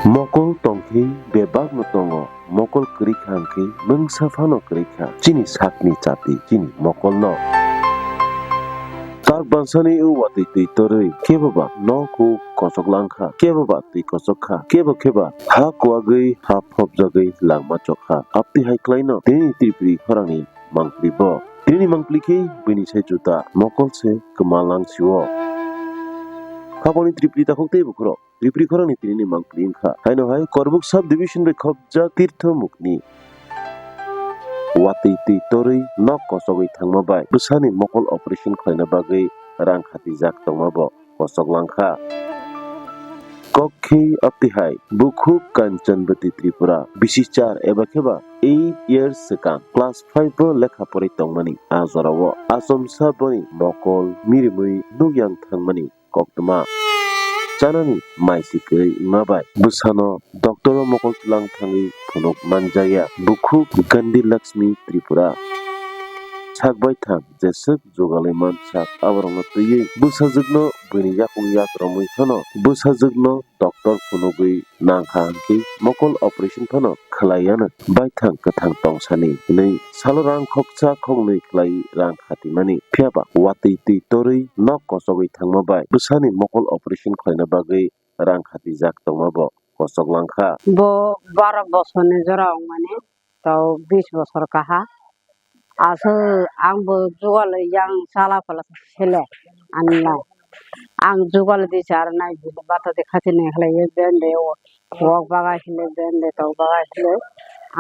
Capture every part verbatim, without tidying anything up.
Mokol tongkhe bebakno tongo, mokol kwrwi kha hwnkhe mungsa phano kwrwi kha. Chini sakni chati chini mokolno. Tak bansani o watwi twi torwi kebo ba nok huk kochok lang kha, kebo ba twi kochok kha, kebo khe ba ha kuwagwi ha phobjagwi langma chok kha. Abtwi hai kwlaino tini Tripuri khorangni mangpili bo. Tini mangpili khe bini sai juda mokol se kwma lang sio. Haboni Tripuri takhuk tei bukhurok. Tripuri khorangni tinini mangpili wngkha. Haino hai Korbuk sub division bai khopjak Tirtho Mukni watwi twi torwi nok kochogwi thangma bai bwsani mokol operation khlaina bagwi rang khatijak tongma bo kochok langkha. Kok khe abtwi hai bukhuk Kanchanbati Tripura bisi char eba khe ba eight years swkang class five o lekha porwi tongmani a jorao achomsa boni mokol mirimwi nukyang thangmani koktwma. Chanani mai si kwrwi wngma bai bwsano doctor o mokol tlang thangwi phunuk manjakya. Bukhuk Gandhi Lakshmi Tripura sak baithang jeswk jugalwi mansak aborokno twiwi bwsajwkno buini yakung yak romwi phano bwsajwkno doctor phunugwi nangkha hwnkhe mokol operation phano khwlaiya no baithang kwthang tongsani hwnwi salo rang khoksa khoknwi khwlai rang khatimani. Phiyaba watwi twi torwi nok kochogwi thangma bai bwsani mokol operation khlaina bagwi rang khatijak tongma bo kochok langkha. Bo baro bosorni jora wngmani, tau bis bosor kaha. Aswk ang bo jugal yang chala phala sele anna. Ang jugal di char nai bini bata de khati nai khlai bende wok bagai hile bende tok bagai hile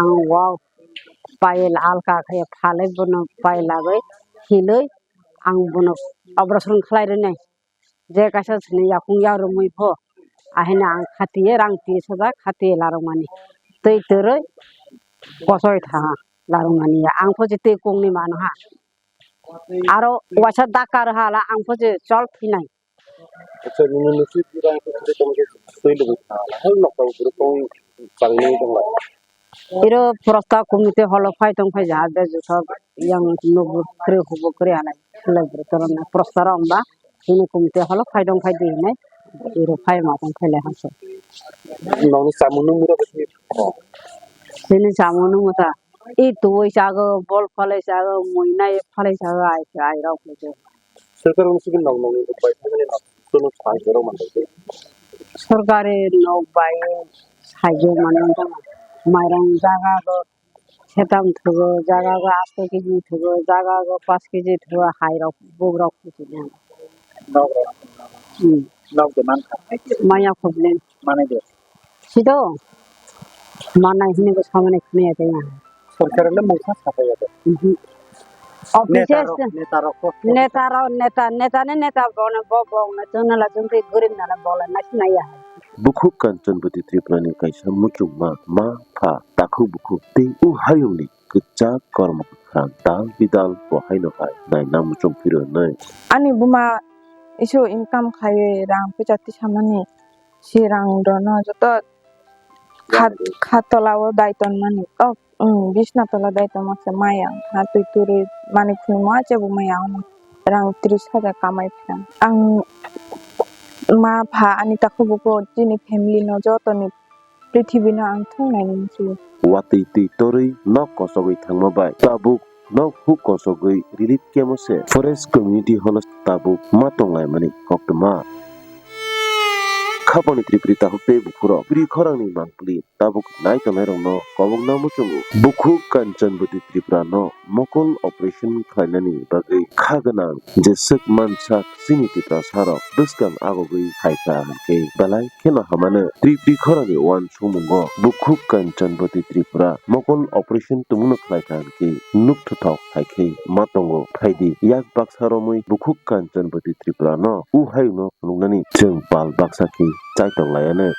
ang wok pail alka khe phalai bono pail lagwi hilwi ang bono operation khlai rwnai. Je kaisa sini yakung yak romwi pho, ahini ang khatiye rang tris hajar khatiye larwkmani. Twi twrwi kochoi tha larwkmani ya. Ang pho je twi kungni mano ha. Aro waisa dakar hala ang pho je chol phinai. Acha, nini nusi tirang tu kiri tong ke twi lugu tha. Hai nok tau buru tong changni tong lai. Iro prosta committee holo phai tong phai ja de jusa yang nubu kre hubu kre halai. Halai buru toron na prosta ro amba. Ini committee holo phai tong phai di hinai. Iro phai ma tong phai lai haso. Nokni samung nung mura bwsni. Ini samung nung muta. I tuwi chago, bol phalai chago, muinai phalai chago, ai, ai rok khe. Sorkar ni sigi nok nok ni bai thangni nok, kono sai jero man dai. Sorkari nok bai sai jero man dai. Mairang jaga go setam thugo, jaga go asto kg thugo, jaga go panch kg thugo, hai rok, buk rok khe. Nok rok. Hmm. Nok de man kha. Maya problem. Mane de. Sido, manai hini bo samani khniya tanya. Sorkar le mungsa sapaya de. Mhm. Office Neta rok, neta rok ko. Neta rok, neta, neta ne neta bone bo bong na chuna la chunti gurib na la bola na sinaya. Bukhuk Kanchanbati Tripura ni kaisa muchungma ma pha takhuk bukhuk tei u hayung ni kwchak kormo kwkhwrang dal bidal bo haino hai naina muchung phiro hinwi. Ani buma isu income khaiwi rang puisa tisamani si rang dono joto kha, kha tola o dai tonmani. Oh, um, bisna tola dai tongma se maya ha twi turi mani phunukma chebo maya rang tris hajar kamai phira. Ang ma pha ani takhuk bukhuk chini family no joto ni prithibino ang thung nainani muchungo. Watwi twi torwi nok kochogwi thangma bai tabuk nok huk kochogwi relief camp o se forest community hall o tabuk ma tonglaimani koktwma. Khapangni Tripuri takhuk tei bukhurok Tripuri khorangni mangpili tabuk nai tongnairokno kobokna muchungo. Bukhuk Kanchanbati Tripura no mokol operation khlainani bagwi kha gwnang jeswk mansak chini Tiprasarok bwskang agogwi phaikha hwnkhe belai kheno hamano. Tripuri khorangni uansukmungo Bukhuk Kanchanbati Tripura mokol operation tongmungno khlaikha hwnkhe nukthwthok hai khe ma tongo. Phaidi yak baksa romwi Bukhuk Kanchanbati Tripura no u hayungno phunuknani chwng pal baksa khe chaitok laianw.